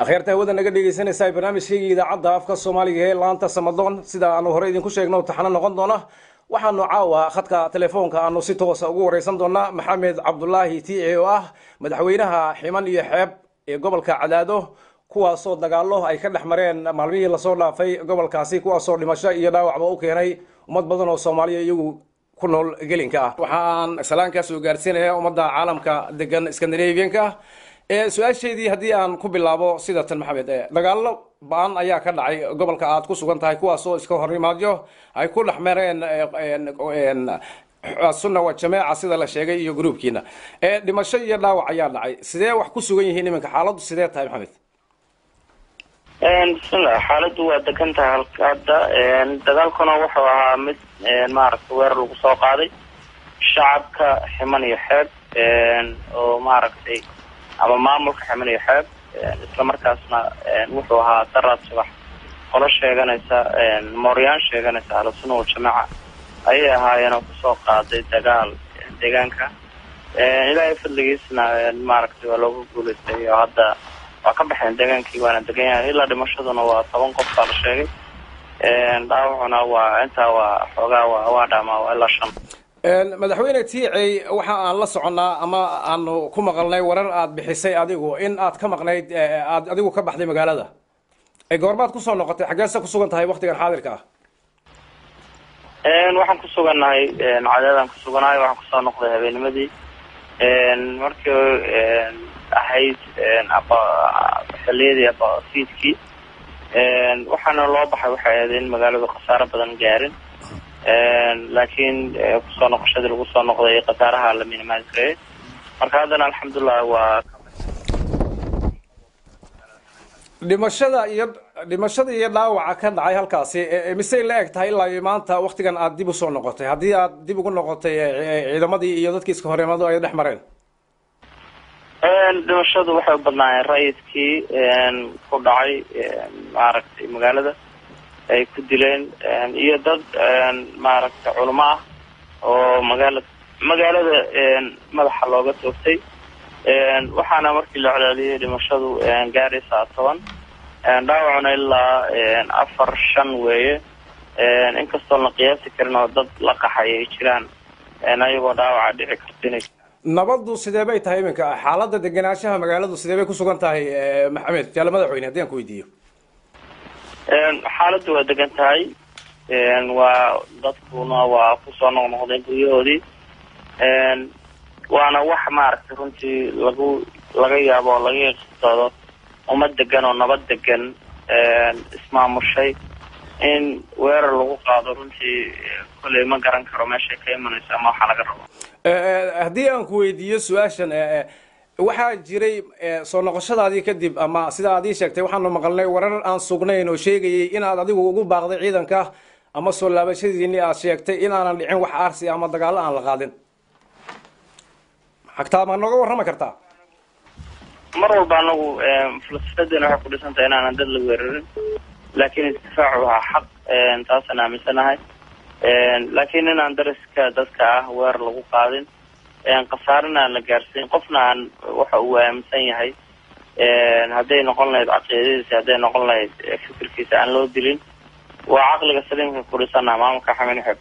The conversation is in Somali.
Akhyaarta hawada naga dhegeysanaysaa, barnaamijkayga idaacadda afka Soomaaliga ee laanta Samadoon, sida aanu hore idinku sheegno taxano noqon doona, waxaanu caawa khadka telefoonka aanu si toosa ugu wareysan doonaa Maxamed Cabdulaahi Tiici, oo ah madaxweynaha Ximan iyo Xeeb ee gobolka Cadaado, kuwaasoo dagaalo ay ka dhex mareen maalmihii lasoo dhaafay gobolkaasi, kuwaasoo dhimasho iyo dhaawacba u keenay ummad badan oo Soomaaliya iyagu ku nool gelinka ah. Waxaan salaankaas oo gaarsiinaya ummadda caalamka degan Scandinavianka. Su-aasheydii haddii aan ku bilaabo sida tan, Maxamed, dagaalo ba-an ayaa ka dhacay gobolka aad ku sugan tahay, kuwaasoo iska hornimaadyo ay ku dhex mareen Sunna wa Jameeca sida la sheegay iyo gruubkiina. Dhimasho iyo dhaawac ayaa dhacay. Sidee wax ku sugan yihiin iminka? Xaaladdu sidee tahay, Maxamed? Bismillah, xaaladdu waa degan tahay hadda. Dagaalkuna wuxuu ahaa mid maaragtay weerar lagu soo qaaday shacabka Ximan iyo Xeeb oo maaragtay ama maamulka Ximan iyo Xeeb. Isla markaasna wuxuu ahaa daraad subax qolo sheeganaysa mooryaan sheeganaysa Ahlusunna Waljamaaca ayay ahaayeen oo kusoo qaaday dagaal deegaanka. Ilaahay fadligiisna maaragtay waa looga guulaystay oo hadda waa ka baxeen deegaankii, waana degan yahay. Ilaa dhimashaduna waa 10 qof baa la sheegay, dhaawacuna waa intaa, waa xoogaa waa dhaamaa, waa ilaa 5. Madaxweyne Tiicey, waxa aan la soconnaa ama aanu ku maqalnay warar aad bixisay adigu in aad ka maqnayd, aad adigu ka baxday magaalada. Goormaad kusoo noqotay? Xaggeese ku sugan tahay waktigan xaadirka ah? Waxaan ku sugannahay Cadaadaan ku suganahay. Waxaan kusoo noqday habeennimadii markii ahayd aba xiliyadii aba fiidkii. Waxaana loo baxay waxay ahayd in magaaladu khasaaro badan gaarin, laakiin kusoo noqoshadii lagu soo noqday khasaaraha la minimise gareeyay. Marka haddana alxamdulilah waa Dhimashada iyo dhaawaca ka dhacay halkaasi misey la eg tahay ilaa iyo maanta waktigan aad dib usoo noqotay, haddii aad dib ugu noqotay ciidamadii iyo dadkii iska horreemado ay dhex mareen? Dhimashadu waxay u badnaayeen rayidkii ku dhacay maaragtay magaalada ay ku dileen iyo dad maaragtay culamo ah oo magaalada madaxa looga toogtay. Waxaana markii la celceliyay dhimashadu gaaraysaa 10, dhaawacuna ilaa 4 5 weeye, inkastoo la qiyaasi karin oo dad la qaxay ay jiraan ayagoo dhaawaca dhici karto inay. Nabaddu sidee bay tahay iminka? Xaaladda degenaanshaha magaaladu sidee bay kusugan tahay, Maxamed Jaale madaxweyne, haddii aan ku weydiiyo? Xaaladdu waa degan tahay, waa dadkuna waa kusoo noqnoqdeen guryahoodii, waana wax maaragtay runtii laga yaabo oo laga iqtisoodo ummad degan oo nabad degan ismaamushay in weerar lagu qaado. Runtii kolley ma garan karo meeshay ka imanayso ama waxaa laga rabo. Haddii aan ku weydiiyo su-aashan, waxaa jiray soo noqoshadaadii kadib ama sida aad ii sheegtay, waxaanu maqalnay warar aan sugnayn oo sheegayay inaad adigu ugu baaqday ciidanka ama soo laabashadiini aad sheegtay inaanan dhicin wax aarsi ama dagaallo aan la qaadin. Xagtaa ma nooga warrami kartaa? Mar walba anagu falsafadeena waxay ku dhisan tahay inaanan dad la weerarin, laakiin isdifaacu waa xaq, taasaan aaminsanahay. Laakiin inaan dariska dadka ah weerar lagu qaadin, khasaarana aan la gaarsiin qofna aan waxa uu aaminsan yahay, hadday noqon lahayd caqiidadiisa, hadday noqon lahayd fikirkiisa, aan loo dilin, waa caqliga saliimka ku dhisana maamulka Xamen waxay.